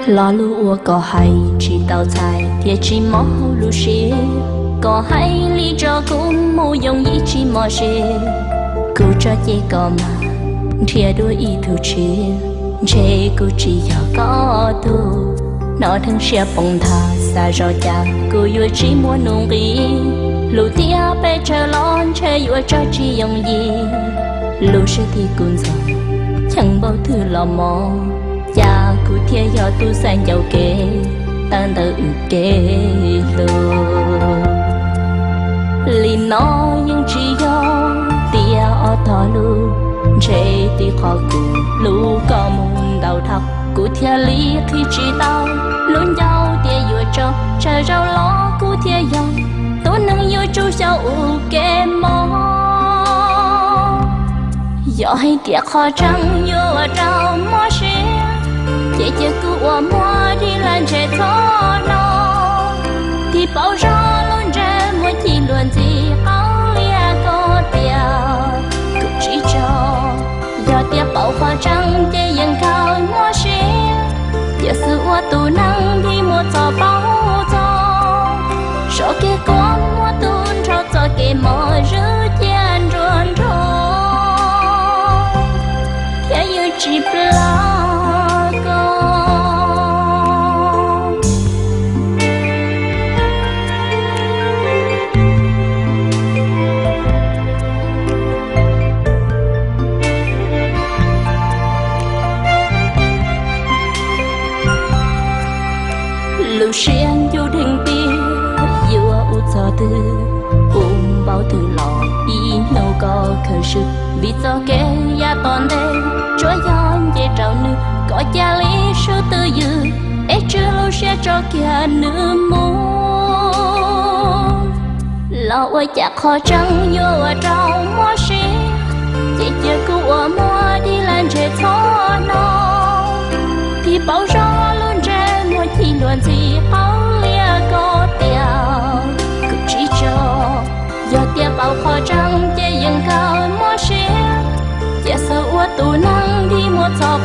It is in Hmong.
Lo lus uas koj hais tsis tau txhais thiab tsis mob hauv lub siab, koj hais li tso kuv mus yooj yim tsis mos siab. Kuv tso ceg koj mas nrhiav dua ib tug tshiab, ntshe kuv tsis yog koj tug. Hnov dheev siab poob nthav xav zoj cas kuv yuav tsis muaj nuj nqis. Lus tias peb tsawg los ntshe yuav tso tsis yooj yim, lub siab thiab kuv ntxhov cheem npaum twg los mob, cas kuv thiaj yog tus xav ncauj kev tawm ntawm wb kev hlub. Li no yeej tsis yog tias ob tog lus, ntshe tim qhov kuv hlub koj mus ntau dhau, kuv thiaj li qhib tsis tau lub ncauj tias yuav tso. Tsawg zaus los kuv thiaj yog tus neeg yuav tsum xyaum ua kev mob. Yog hais tias qhov tseeb yuav ua rau mob siab, ces cia kuv ua muag dig lawm ntshe txhob hnov. Tig pauv zog lub ntsej muag ci luag ntxhi qau lias koj tias kuv tsis tso. Yog tias paub qhov tseeb ces yeej kawg mob siab, cia xwb ua tus neeg dig muag txoj paub txog. Sov kev kua muag tu nrho txoj kev mob zwb cia nruab nrho, thiab yeej tsis plam koj. Lub siab ncuj dheev tiag, yuav ua txog twg, ua npaum twg los ib hnub koj khaws swm. Vim txoj kev yav tom ntej tsuas yog nce rau nws, koj cia li swb twj ywm, es tswj lub siab tso kiag nws mus. Los ua cas qhov tseeb yuav ua rau mob siab, ces cia kuv ua muag dig lawm ntshe txhob hnov. Tig pauv zog lub ntsej muag ci luag ntxhi qau lias koj tias kuv tsis tso. Yog tias paub qhov tseeb ces yeej kawg mob siab, cia xwb ua tus neeg dig muag txoj